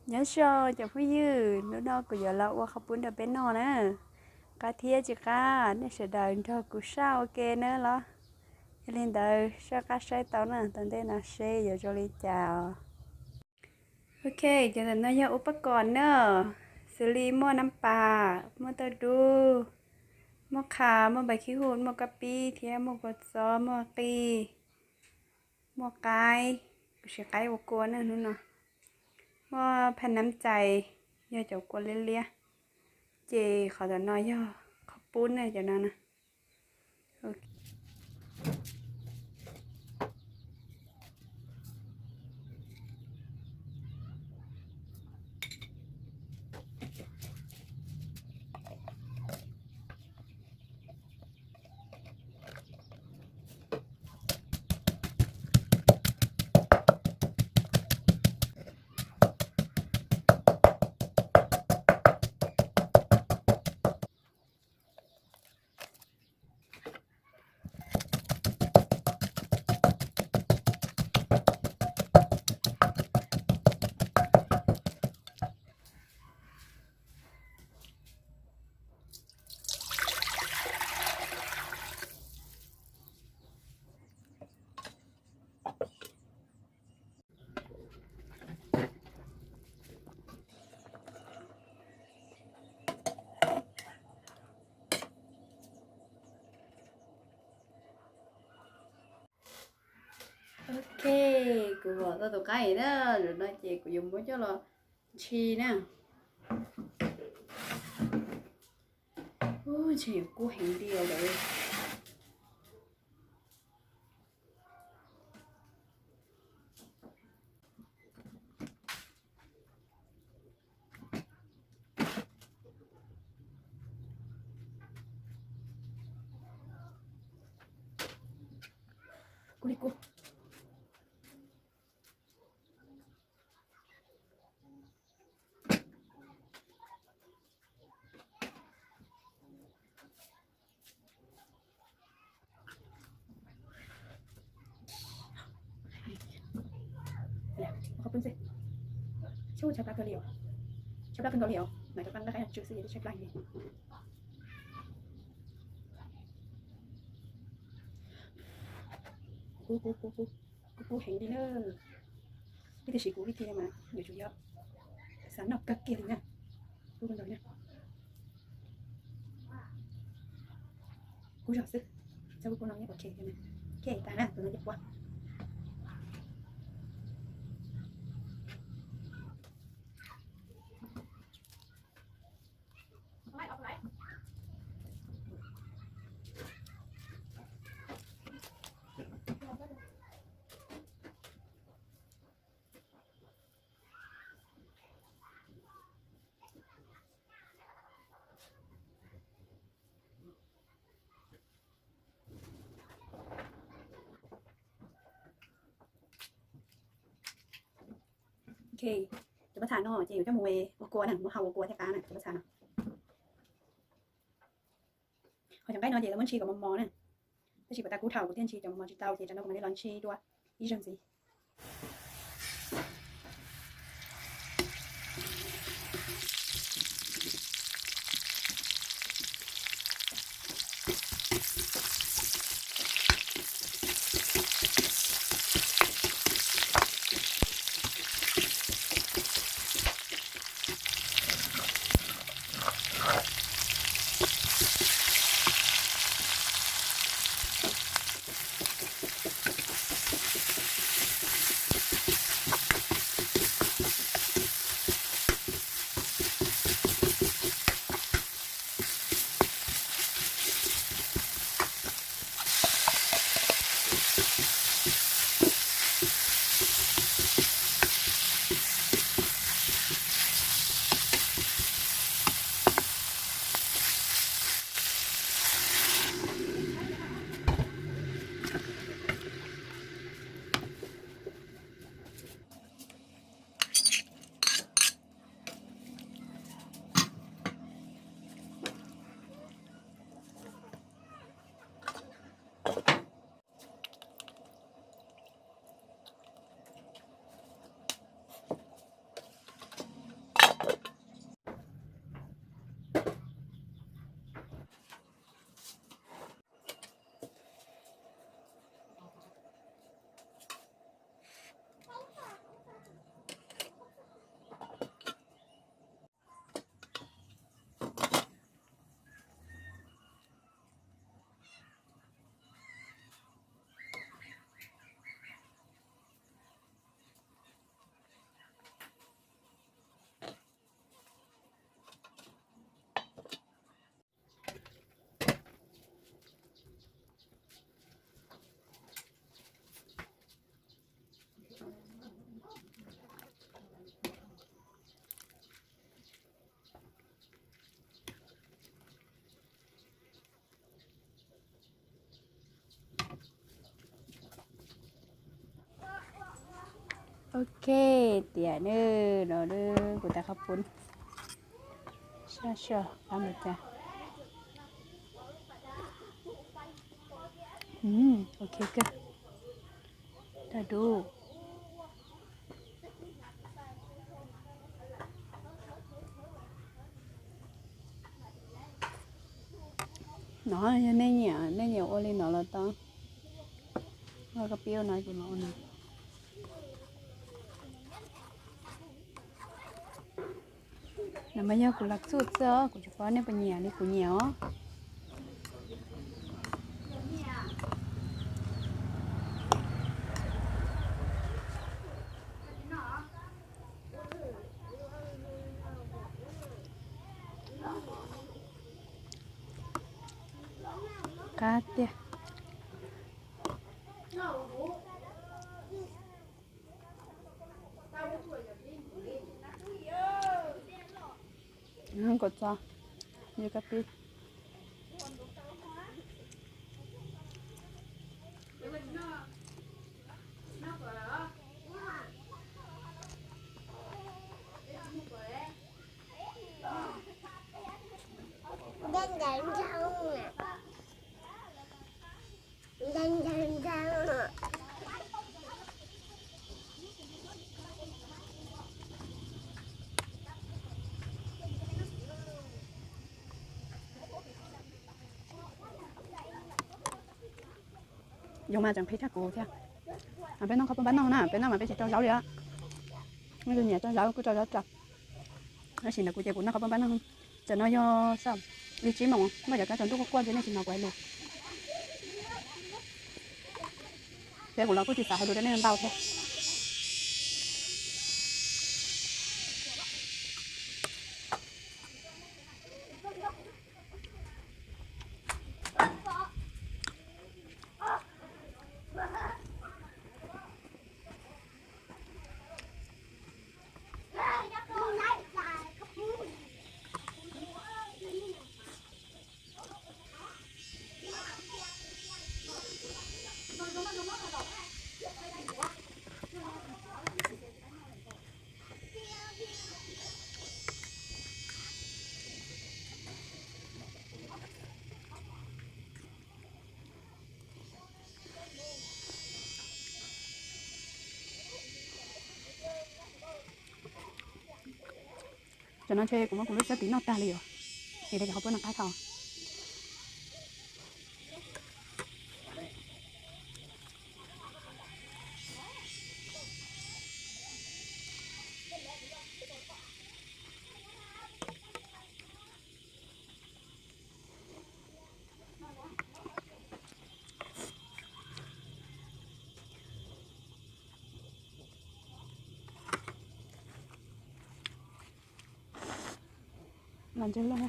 Nyob zoo cov phooj ywg, hnub no kuv yuav los ua qhov pub rau peb noj na. Qab thiab tsis qab, nej sawv daws nrog kuv saj ua ke na los. Yog li ntawd saj qab saib tau na, tom ntej no seb yuav zoo li cas os. Ok, cov ntawm no yog ua pab kom na, xws li muaj nab pas, muaj tauj dub, muaj qha, muaj npais khib huj, muaj kab pib thiab muaj kua txob, muaj qij, muaj qaib, kuv siv qaib ua kua na hnub no, muaj phaj nab tais, yog cov kua liab liab, ces qhov tom no yog qhov pub na cov no na. Ok, kuv vom tau tus qaib na, zaum no ces kuv yuav muab coj los ntshis na. Ntshis kub heev li os. Kub li kub. Qhov pub ntxiv, tshab plab kawg li os, tshab plab kawg nkaus li os, no cov plab nqaij qab tsw xwb ces tshab plab li. Kub kub kub kub, kub kub heev li na. Ib tug siv kuv ib tug mas yuav tsum yog xav noj kawg kiag li na. Kub kawg nkaus li na. Kub zog xwb, txhob kub kub no ok. Ok, tas na, tus no ces puab. Ok, cov paj txha no ces yuav coj mus ua kua na, mus hau ua kua thiab qab na cov paj txha no. Ho cov nqaij no ces lawv muab ntshis kom mos mos na. Tab sis puas tas kub dhau kuv thiaj ntshis cov mos mos tsis tau ces tsam no kuv mam li los ntshis dua ib zaug ntxiv. Ok, tiam no, no kuv tais qhov pub sab soj qab mus cas. Ok kawg. Daj dub. No yog nej nyiam, nej nyiam ua li no los tau. Ua koj pib ua no ces mam ua no. No mas yog kuv lam txuj txog, kuv tsis paub nej puas nyiam li kuv nyiam os. Qab tiag. Kom txog, yuav koj pib. Yoov mas tseem qhib tshaj kuv thiab. Peb noj qhov paj npab noog na, peb noj mas peb tsis rau zaub li. Nej leej twg nyiam rau zaub kuj rau zaub rau. Tab sis ntawm kuv ces kuv noj qhov paj npab noog. Tam no yog xav li tsib moos, muaj cov kab tsaus ntuj quaj quaj thiab, nej tsis hnov kuv hais lus. Thiab kuv los kuj tsis xav hais lus rau nej ntau thiab. Tam no ntshe kuv muab kuv lub siab tiv noj tag li os, es li cas ho puab noj qab tau. Los ntseg loj na.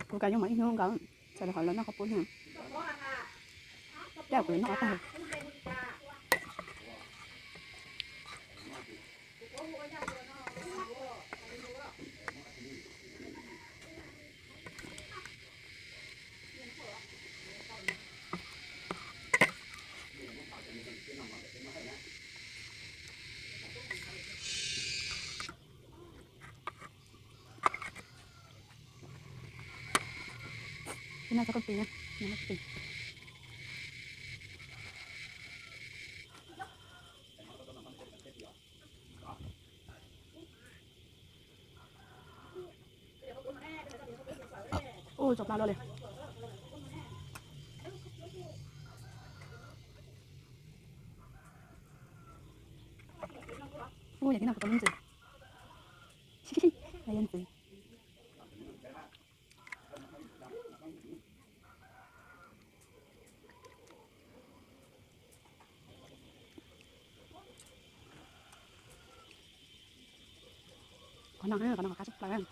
Kuv kav yooj mas ib hnub nkaus, txawm li qhov lawv noj qhov pub no, coj kuv noj qhov tag. Ib no txog koj pis na, no koj pis. Ua tso pla lo li. Ua yam thiab no kuv tau lub ntxiv. Yog ntxiv. Qhov no, qhov no qab tshaj plaws.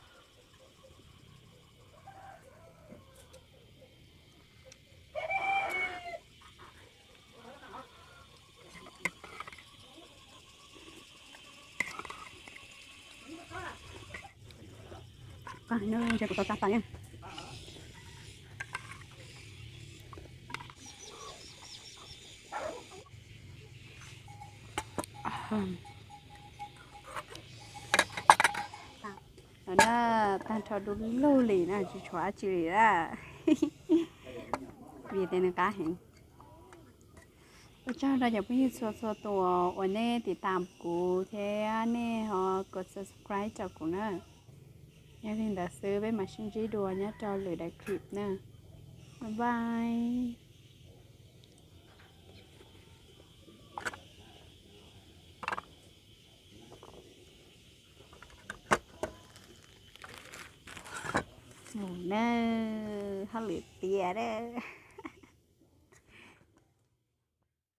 Qab heev na, ntshe kuv tau tsa tas na. No na, tag nrho du lug li na, tsis tshuav dab tsi li na. Vim tias nws qab heev. Ua tsaug rau cov phooj ywg txhua txhua tus uas nej tiv tam kuv thiab nej ho kov subscribe rau kuv na. Yog li ntawd xwb, peb mam sib ntsib dua nyob rau lwm daim clip na. Bye bye. Mus na, hauj lwm tiav na.